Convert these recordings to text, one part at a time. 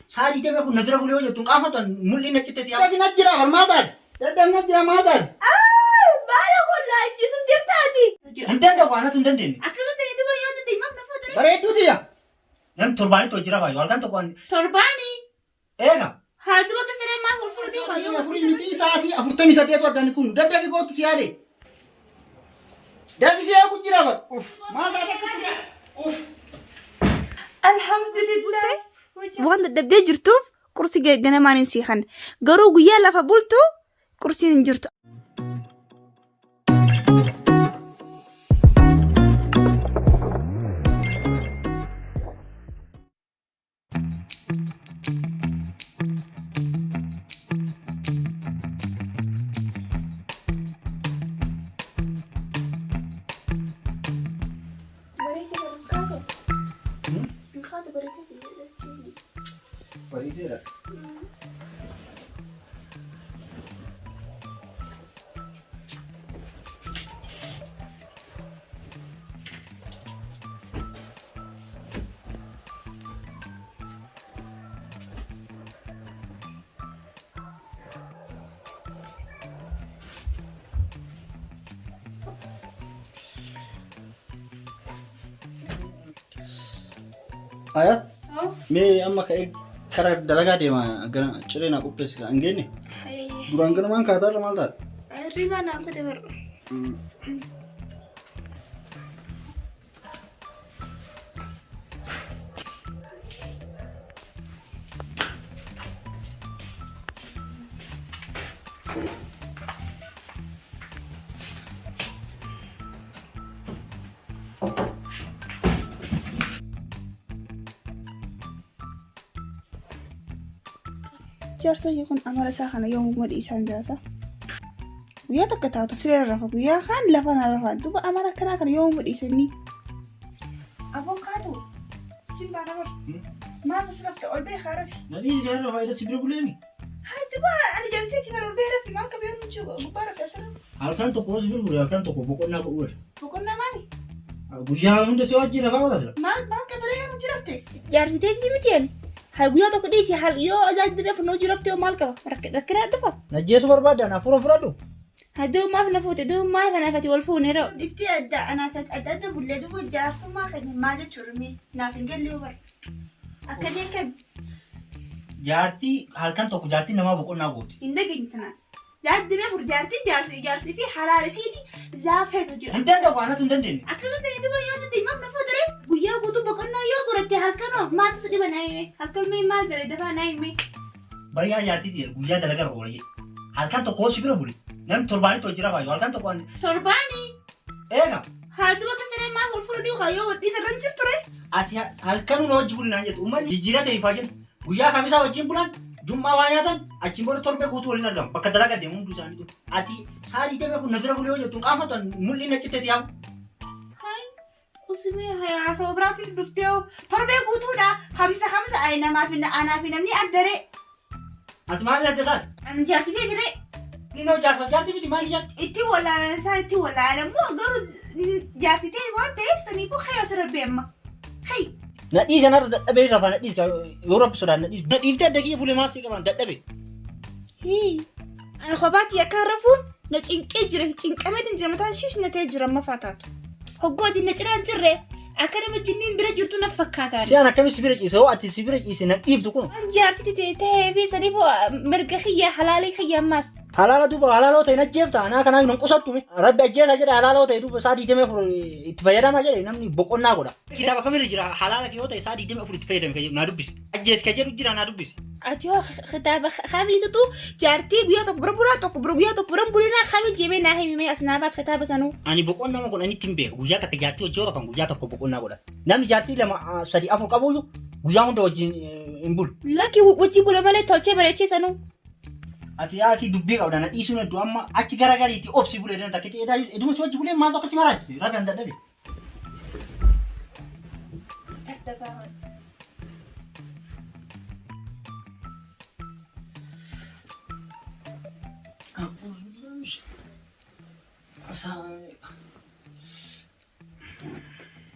Saa digdamii afur na bira bulee yoo jettu hin qaanfattu mul'in na citte tiyaa. Dafi na jira bar maal taate? Dafi na jira maal taate? Baala kollaa ajjeesuuf deemtaati. Hin danda'u anatu hin dandeenye. Akkamitti ta'e duba yoo dandeenye maaf na fuutare? Bareedduu tiyya. Namni torbaanitti hojii rafaa yoo halkan tokko Torbaani. eega. Haa duba akka saree maaf ol fuudhee haa yoo Afurii miti sa'aatii 48 addaan kun daddafi kootu si yaade. Dafi si eegu jira bar. Uff maal taate akka ture? Uff. Alhamdulillah. Waan dadhabdee jirtuuf qursi ganamaan hin siikan. Garuu guyyaa lafa bultu qursiin hin jirtu. Bariiteera. Ayat mee amma ka'ee karaa dalagaa deema gara ciree naa qopheessi hin geenye. Duraan ganamaan kaataa irra maal taate? Ribaa naan kute barra. Jaarsa kun amala isaa kana yoomuma dhiisaan jaarsa. Guyyaa tokko taatu siree rafa guyyaa kaan lafa na rafa duuba amala akkanaa kana yoomuma dhiisanii. Aboon kaatu sin baana bar. Maal as rafte ol bee kaa rafi. Na dhiisi gaara faayidaa si bira buleemi. Haa duuba ani jalteeti bara ol bee rafi maal qabee nuti gubbaa rafte asirra. Halkan tokko si bira bule halkan tokko boqonnaa godhu wal. Boqonnaa maali? Guyyaa hunda si wajjin rafaa oola sila. Maal maal qabaree yoo nuti rafte? Jaarsiteetii miti ani. Hal guyyaa tokko dhiisi hal yoo ajaajillee refu nuti rafte yoo maal qaba? Rakkina dhufa. Najjeessu barbaadda hafuura fudhadhu. Hadduu maaf na fuute duu maal kanaaf ati wal fuune roo. Ifti adda anaaf adda adda bullee duuba jaarsummaa keenya maal jechuudha mee naaf hin galle yoo bara. Akkamii akkami? Jaartii halkan tokko jaartii namaa boqonnaa gooti. Hin dhageenye tanaan. Jaartii refu jaartiin jaarsi jaarsii fi halaalisiiti zaafeetu jira. Hin danda'u anatu hin dandeenye. Akkamitti ta'e duba yoo dandeenye maaf na fuute ree? Guyyaa guutuu boqonnaa yoo godhatte halkanoo maaltu si dhiba naa hime? Halkan mee maal jedhe dafaa naa hime? Bariyaa jaartii dhiyeer guyyaa dalagaa irra oola jedhe. Halkan tokko si bira bule. Namni torbaanitti hojii rafaa yoo halkan tokko ani. Torbaani Eega haa duba akka saree maaf wal fuudhanii haa yoo wal dhiisa irra hin jirtu ree? ati halkanuu na wajji buli naan jettu uummanni jijjiirraa ta'e faashin guyyaa kamisaa wajjin bulan jummaa waa nyaatan achiin booda torbee guutuu waliin argamu bakka dalagaa deemu hunduu isaaniitu ati sa'a digdamii afur na bira bulee yoo jettu hin qaanfattu mul'in na citte tiyaa. Hai usimee haasawaa biraatiin dhuftee hoo torbee guutuudha kamisa kamisa ay namaa fi anaa fi namni addaree. Ati maal adda taate? Ani jaarsitee jiree. Inni noo jaarsa jaarti miti maal jaarti? Itti wallaalan isaan itti wallaalan immoo garuu jaarsitee waan ta'eef saniifuu kee asirra beemma. Kee. Na dhiisa narra dadhabee irra na dhiisa yoo rabbi sodaan na dhiisa. Na dhiiftee adda kiyya fuulee maasii qaban dadhabe. Hii. Ani kophaatti akka rafuun na cinqee jira cinqameetiin jira mataan ishees na ta'ee jira amma faataatu. Hogguu ati na cinaa hin jirre akka nama jinniin bira jirtu na fakkaataan. Si'aan akkamitti si bira ciise hoo ati si bira ciise na dhiiftu kun. Waan jaartitti ta'e ta'ee fi saniif mirga kiyya halaalii kiyya ammaas. Halaala duuba halaaloo ta'e na jeefta anaa kanaaf nan qusattu. Rabbi ajjeesa jedha halaaloo ta'e duuba isaa 24 itti fayyadama jedhe namni boqonnaa godha. Kitaaba kamirra jira halaala kee yoo ta'e isaa 24 itti fayyadame kan jedhu naa dubbisi. Ajjeesi kan jedhu jira naa dubbisi. Ati hoo kitaaba kamiitutu jaartii guyyaa tokko bira bulaa tokko bira guyyaa tokko bira bulinaa kami jeemee naa himimee as naa baas kitaaba sanuu. Ani boqonnaa kun ani ittiin beeku guyyaa takka jaartii wajjin yoo rafan guyyaa tokko boqonnaa godha. Namni jaartii lama sadi afur qabuyyuu guyyaa hunda wajjin hin bulu. Lakki wajjin bula malee tolchee bareechee sanuu. Ati yaakii dubbii qabda na dhiisuun hedduu amma achi garagaliiti obsi bulee dana takka ta'ee taayus eduma si wajji bulee maaltu akkasi maraachise rafi an dadhabe.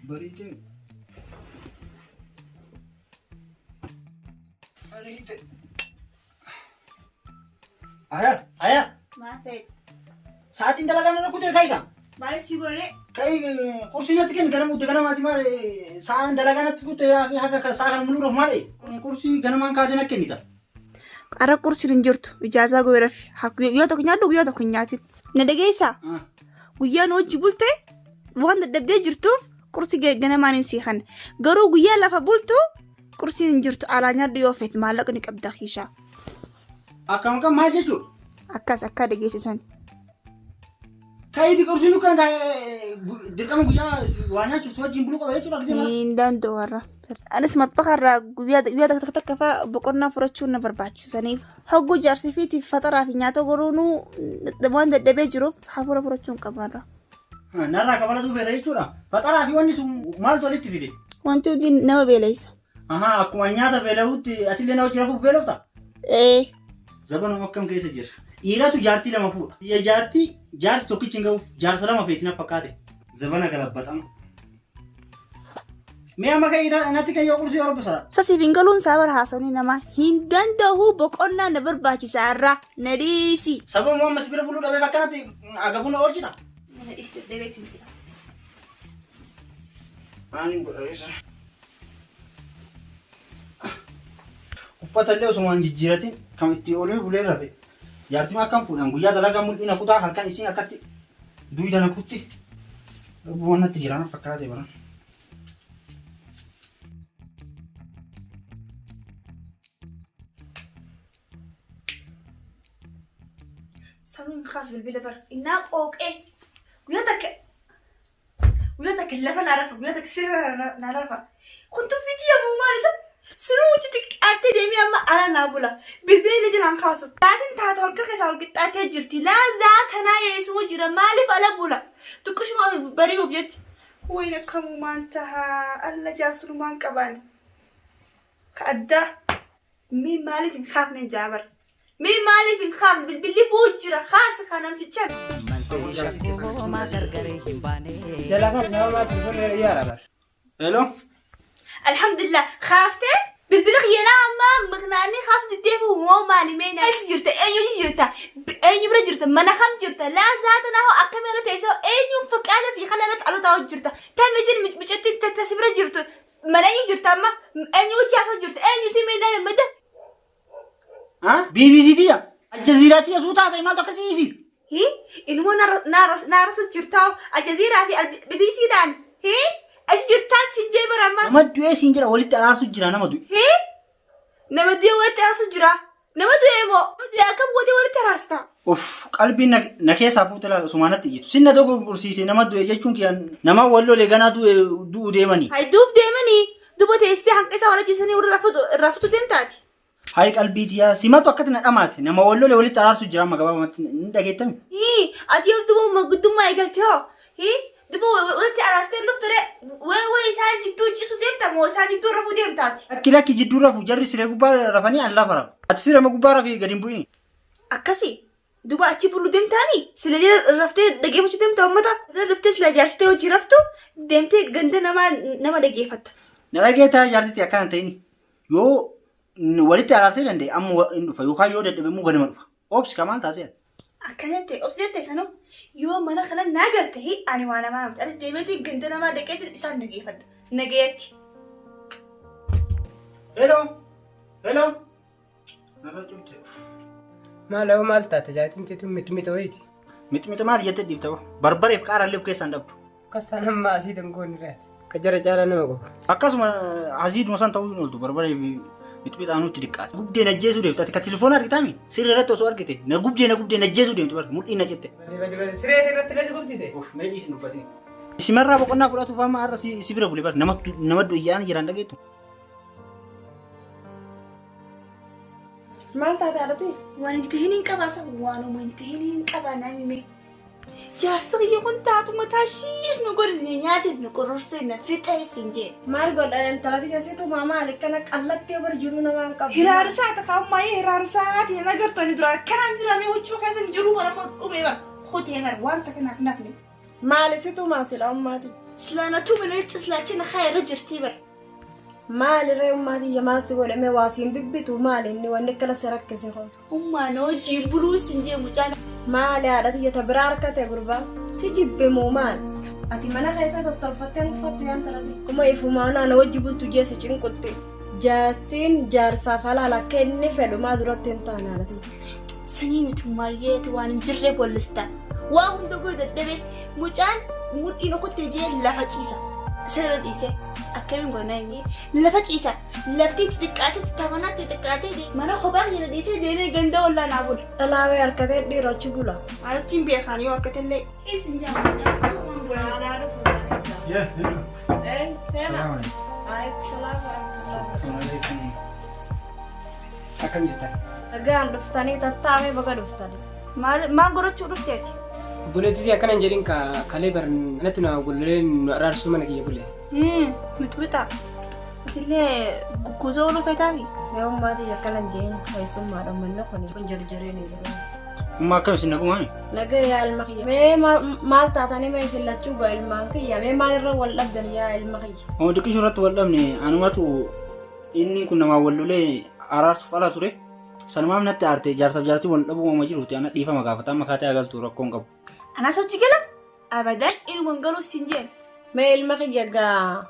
Bariitiin. Aya, aya. Maal ta'e? Sa'aatiin dalagaa narra kutee ka'i kaa. Maal si godhe? Ka'i qursii natti kenni ganama udde ganamaati maal sa'aan dalagaa natti kutee haga sa'a kana muluudhaaf maal qursii ganamaan kaatee natti kennita. Qara qursiin hin jirtu. Ijaazaa goe rafi. Guyyaa tokko nyaadhu guyyaa tokko hin nyaatin. Na dhageessaa? Guyyaan hojii bulte waan dadhabdee jirtuuf qursi ganamaan hin siikan. Garuu guyyaa lafa bultu qursiin hin jirtu. Alaa nyaadhu yoo feete maallaqni qabda kiishaa. Akkam akkam maal jechuudha? Akkas akka dhageessisan. Ka'iiti qursiin dukkaan dirqama guyyaa waa nyaachuuf si wajjin buluu qaba jechuudha gisee mara. Hin danda'u har'a. Anis maxxafa irraa guyyaa guyyaa takka takka fa'aa boqonnaa fudhachuun na barbaachisa saniif. Hogguu jaarsi fiitiif faxaraa fi nyaata goruunuu waan dadhabee jiruuf hafuura fudhachuun qaba har'a. Narraa kafalatuu feeta jechuudha. Faxaraa fi wanni sun maaltu walitti fide? Wanti hundi nama beeleessa. Ahaa akkuma nyaata beela'utti atillee na wajjin rafuuf beelofta? Ee. Zabanuma akkam keessa jira. Dhiiratu jaartii lama fuudha. Biyya jaartii jaarsi tokkichi hin ga'uuf jaarsa lama feeti na fakkaate. Zabana galabbaxama. Mee amma kan natti kan yoo qursii yoo sara. Sasiif hin galuun isaa bara haasawni namaa hin danda'u boqonnaa na barbaachisa irraa na dhiisi. Sababuma amma si bira buluu dhabeef akkanatti agabuu na oolchita. Na dhiisi dadhabeetiin jira. Maaliin godha isa? Uffata illee osuma hin jijjiiratin kan itti oolee bulee rafe. Jaartima akkam fuudhan guyyaa dalagaa mul'ina kutaa halkan isiin akkatti duyda na kutti. Lubbuun natti jira na fakkaate bara. Sanuu hin kaasu bilbila bara. Innaa qooqee guyyaa takka Guyyaa takka lafa naa rafa, guyyaa takka siree naa rafa. Kun tuffiitii yommuu maal isa sunuu hojii xiqqaattee deemee amma ala naa bula. Bilbila illee jalaan kaasu. Taatiin taatu halkan keessaa ol qixxaattee jirti. Laa zaa tanaa eessuma jira maaliif ala bula? Xiqqishuma bari'uuf jecha. Wayin akkamumaan tahaa alla jaarsunumaan qabaani. Ka addaa. Mee maaliif hin kaafne jaa bar. Mee maaliif hin kaafne bilbilli buu jira kaasi ka namtichan. Mansee shakkuu homaa gargar hin baane. Jala kan nama maa telefoon yaara bar. Hello. Alhamdulillah kaaftee bilbila kiyyanaa amma miknaanni kaasu diddeefu moo maali mee na eessa jirta eenyu jirta eenyu bira jirta mana kam jirta laa zaata naa hoo akkamii irra teessoo eenyuun faqqaala sii kana irratti alotaa jirta tam isin micatti tasi bira jirtu Mana eenyu jirta amma? Eenyu wajji haasa'u jirta? Eenyu si miidhame madda? Ha? BBC tiyya. Aljazeera tiyya suu taasise maaltu akkasii hiisiisa? Hi? Inuma naarasu jirtaa? Aljazeeraa fi BBC dhaan. Hi? Achi jirtaa siin jee bara amma. Nama du'ee siin jedha walitti araarsu jira nama du'e. Hi? Nama du'e walitti araarsu jira. Nama du'e moo? Nama du'e akkam gootee walitti araarsta? Uff qalbiin na, na keessaa fuute laala osumaa natti ijjitu. Sinna dogoggorsiise nama du'e jechuun kiyya nama wal lole ganaa du'e du'u deemanii. Hay duuf deemanii duba teessee hanqa isaa wal ajjeesanii warra irraa futu deemtaati. Hay qalbii tiyyaa simatu akkatti na dhamaase nama wal lole walitti araarsu jira amma gabaabumatti ni dhageettami. Hii ati yoo duba manguddummaa eegalte hoo? Hii duba walitti araarstee hin dhuftu ree? Way way isaan jidduu ciisu deemta moo isaan jidduu rafuu deemtaati? Lakki lakki jidduu rafu jarri siree gubbaa rafanii an lafa rafa. Ati siree gubbaa rafii gadi hin bu'ini. Akkasi duba achi bulu deemtaami sila jala raftee dhageeffachuu deemta uummata jala dhuftee sila jaarsitee hojii raftu deemtee ganda namaa nama dhageeffatta. Na dhageettaa jaartitti akkana hin ta'ini. Yoo walitti araarsee danda'e amma hin dhufa yookaan yoo dadhabe immoo ganama dhufa. Obsi ka maal taatee ati? Akkana jette obsi jette sanuu yoo mana kana naa garte hi ani waa namaa miti anis deemeetii ganda namaa dhaqeetu isaan nageeffadha nagayatti. Hello. Hello. Narra cufte. Maal hoo maal taate jaatiin teetu mixmixa wayiiti. Mixmixa maal jettee dhiifta hoo? Barbareef qaarallee of keessaa hin dhabdu. Akkas taanaan amma asii dangoon irraati. Akka jara caalaa nama qofa. Akkasuma asiiduma san ta'uu hin ooltu barbaree fi mixmixaa nutti diqqaate. Gubdee na ajjeesuu deemte ati ka telefoona argitaami sirri irratti osoo argite na gubdee na gubdee na ajjeesuu deemte bar mudhii na citte. Bade bade bade siree irratti illee si gubdite. Of mee dhiisi dubbatin. Simarraa boqonnaa fudhatuuf amma har'a si si bira bule bar nama nama iyyaan jiraan dhageettu. Maal taate haadhati? Waan hin tahin hin qabaasa waanuma hin tahin hin qabaa naa himee. Jaarsi kiyya kun taatu mataa shiish nu godhe na nyaate na qororse na fixee siin jee. Maal godha intalati keessattuu maa maal akkana qallattee bar jiruu namaa hin qabdu. Hiraarsaa ta kaammaayee hiraarsaa ti na agartu ani duraan akkanaan jira mee huccuu keessa hin jiruu bara amma dhumee bara kutee bara wanta kanaaf nafne. Maali situu maa sila ummaati? Silaa na tume na cislaachi na kaayee irra jirtii bara. Maali ree ummaa tiyya maal si godhame waa siin bibbitu maali inni wanni akkana si rakkise kun. Ummaa na wajjin buluu sin jee mucaan. Maali haadha tiyya ta biraa harkate gurbaa si jibbe moo maal? Ati mana keessa tottolfattee uffattu yaan talate. Kuma ifumaa na wajji bultu jee si cinqutti. Jaartiin jaarsaaf halaal akka inni fedhu maa duratti hin taane haadha tiyya. Sanii miti ummaayyeeti waan hin jirreef wallista. Waa hunda godhe dadhabee mucaan mudhiin okottee jee lafa ciisa. Sirra dhiisee akkamiin godhana himee lafa ciisa. Lafti itti xiqqaatee itti taphanaatti xiqqaatee mana kophaa keenya dhiisee deemee ganda ollaa naa bula. Dhalaa wayii harkatee dhiiroo achi bula. Maalittiin beekaan yoo harkatellee isin jaa mucaan waan godhana. Yeah, hello. Eh, seena. Salaam alaikum. Alaikum salaam warahmatullahi. Akkam jirtan? Nagaan dhuftanii tattaamee baga dhuftanii. Maal maal godhachuu dhufteeti? Obboleettii akkana hin jedhin ka kalee bar natti na gollolee nu araarsuu mana kiyya bule. Mixmixa. Atillee gugguuza ooluu feetaafi? Yoo ummaatii akkana hin jedhin keessummaadha manni kun kun jarjareen hin jiru. Umma akkam isin nagumaami? Nagaa yaa ilma kiyya. Mee maal taatanii mee isin lachuu gaa ilmaan kiyya mee maal irra wal dhabdan yaa ilma kiyya. Oma xiqqisuu irratti wal dhabne anumatu inni kun namaa wal lolee araarsuuf ala ture. Sanumaaf natti aarte jaarsaaf jaartii wal dhabuu uumama jiruuti ana dhiifama gaafata amma kaatee agaltu rakkoon qabu. Anaas hojii gala? Abadan inuma hin galuu siin jeen. Mee ilma kiyya gaa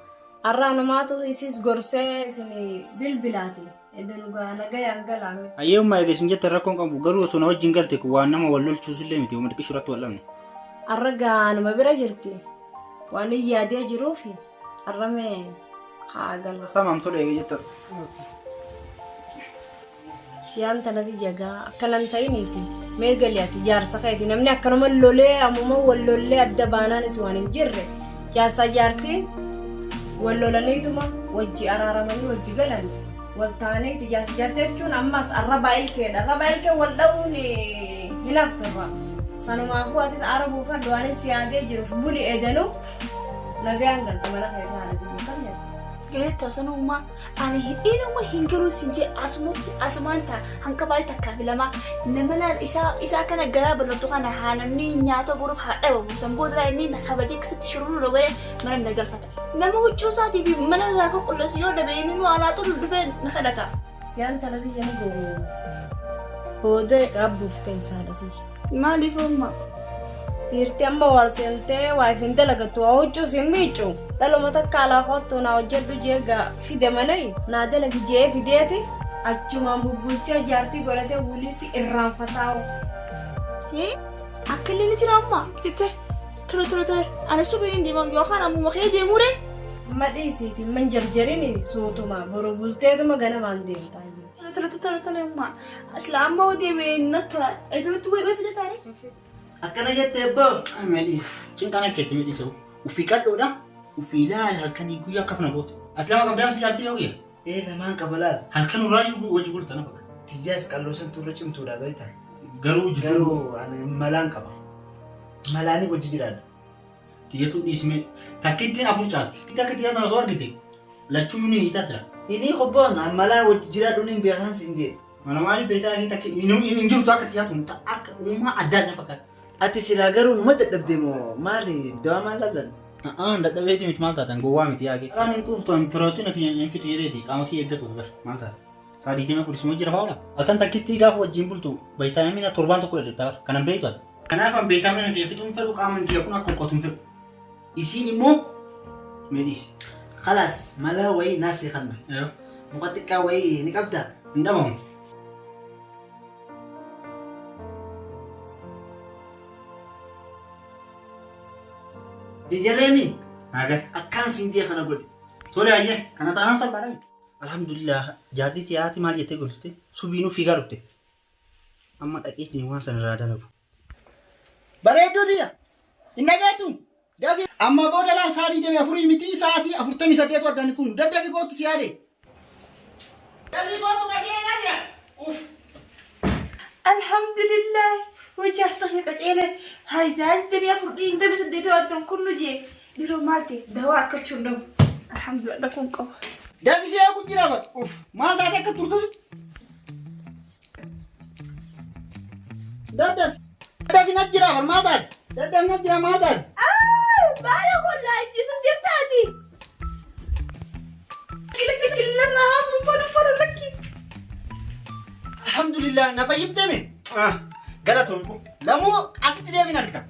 har'a anumaatu isis gorsee isin bilbilaati. Edanu gaa nagayaan galaame. Hayyee ummaa eega isin jette rakkoon qabu garuu osoo na wajjin galte kun waan nama wal lolchuus illee miti oma xiqqisuu irratti wal dhabne. Har'a gaa anuma bira jirti. Waan hin yaadee jiruufi har'a mee haa galu. Samaam tole eega jette. Yaan tanati jagaa akkanan ta'iniiti. Mee gali ati jaarsa keeti namni akkanuma lolee ammuma wal lollee adda baanaanis waan hin jirre jaarsa jaartiin wal lolaniituma wajji araaramanii wajji galan wal ta'aniiti jaarsa jaartii jechuun ammas arrabaa ilkeedha arrabaa ilkee wal dha'uun hin hafturra. Sanumaafuu atis aara buufadhu waan si yaadee jiruuf buli eedanuu nagaan galte mana keetii haala jiru kan jedhu. Galeetta osoo ummaa ani inuma hin galuu siin jee asumatti asumaan ta'a hanqa baay'ee takkaa fi lama nama laal isaa isaa kana garaa bal'atu kana haa namni nyaata goruuf haa dhabamu san booda inni na kabajee akkasitti shururuu na godhee mana na galfata. Nama huccuu isaatii fi mana irraa qulqulleessu yoo dhabe inni nu alaa xuru dhufee na kadhata. Yaan talati yani gowwooma. Booda gaabbuuftee isaadhati. Maaliif ummaa? Dhiirti amma wal seentee waa ifin dalagattu waa huccuus hin miiccu. Dhaluma takka alaa kottu naa hojjedhu jee gaa fide malee naa dalagi jee fideeti achumaan bubbulchee jaartii godhatee wuliisi irraanfataa'u. Akka illee ni jira ammaa. Jettee tole tole tole ani suphee hin deemamu yookaan ammuma kee deemuu ree. Amma dhiisiiti man jarjarini suutuma boru bulteetuma ganamaan deemtaa. Tole tole tole tole ammaa. Asla amma hoo deeme natti tola. Iddootti wayii wayii fidataare. Akkana jette ebboo. Medhi cinqaan akka itti medhisu ufii qal'oodha ufii ilaali halkanii guyyaa akka fana goota. Ati lama qabdaa si jaartii yoo guyya. Ee lamaan qaba laal. Halkan uraayyuu wajji bulta na fakkaata. Tiyyaas qalloo santu irra cimtuudha beektaa. Garuu jidduu Garuu ani malaan qaba. Malaanii wajji jiraadha. Tiyyatu dhiismee takkittiin afur caalti. Takka tiyyaa tana osoo argite lachuu ni hiitaa jira. Inni qobboon ani malaan wajji jiraadhu ni beekan siin jee. Mana maaliif beektaa inni takka hin jirtu akka tiyyaa tun akka uumaa addaa na fakkaata. Ati silaa garuu numa dadhabde moo maali dawaa maal laallan? A'aan dadhabeeti miti maal taatan gowwaa miti yaaqee. Alaan hin quuftu ani pirootiin ati hin fitu jedheeti qaama kee eeggatu bar maal taata. Saa digdama kudhisuma jira faawula. Halkan takkittii gaafa wajjin bultu baytaamina torbaan tokko irratti kanan beektu ati. Kanaaf an beektaamina kee fixuun fedhu qaama kiyya kun akka uqqatu hin fedhu. Isiin immoo medhiis. Khalaas malaa wayii naasii kanna. Muka xiqqaa wayii ni qabdaa? Hin dhabamu. Si jaleemi Naagar. akkaan siin jee kana godhi. Tole ayyee kana taanaan salphaadha. Alhamdulillah jaartii tiyaati maal jettee golfte subiinuu fiigaa dhufte. Amma dhaqeetiin waan sana irraa dalagu. Bareedduu tiyya. Hin dhageettu. Dafi. Amma booda laal sa'aatii 24 miti sa'aatii 48 addaan kun daddafi kootu si yaade. Dafi kootu kasee eegaa jira. Uff. Alhamdulillah. Hojii kee qaceele. Hayi sa'aatii 24 28 addan kun nu jee. Diroo maal ta'e dawaa akkachuu hin dhabu. Alhamdulillah dhaquun qaba. Dafi si eegu jira bara. Uff. Maal taate akka turtus. Daddafi. Daddafi na jira bara maal taate. Daddafi na jira maal taate. Baala kollaa ajjeesuuf deemtaati. Lakki narraa hafu fadhu fadhu lakki. Alhamdulillah na fayyifteemi. Galatoon kun lamuu asitti deebiin argita.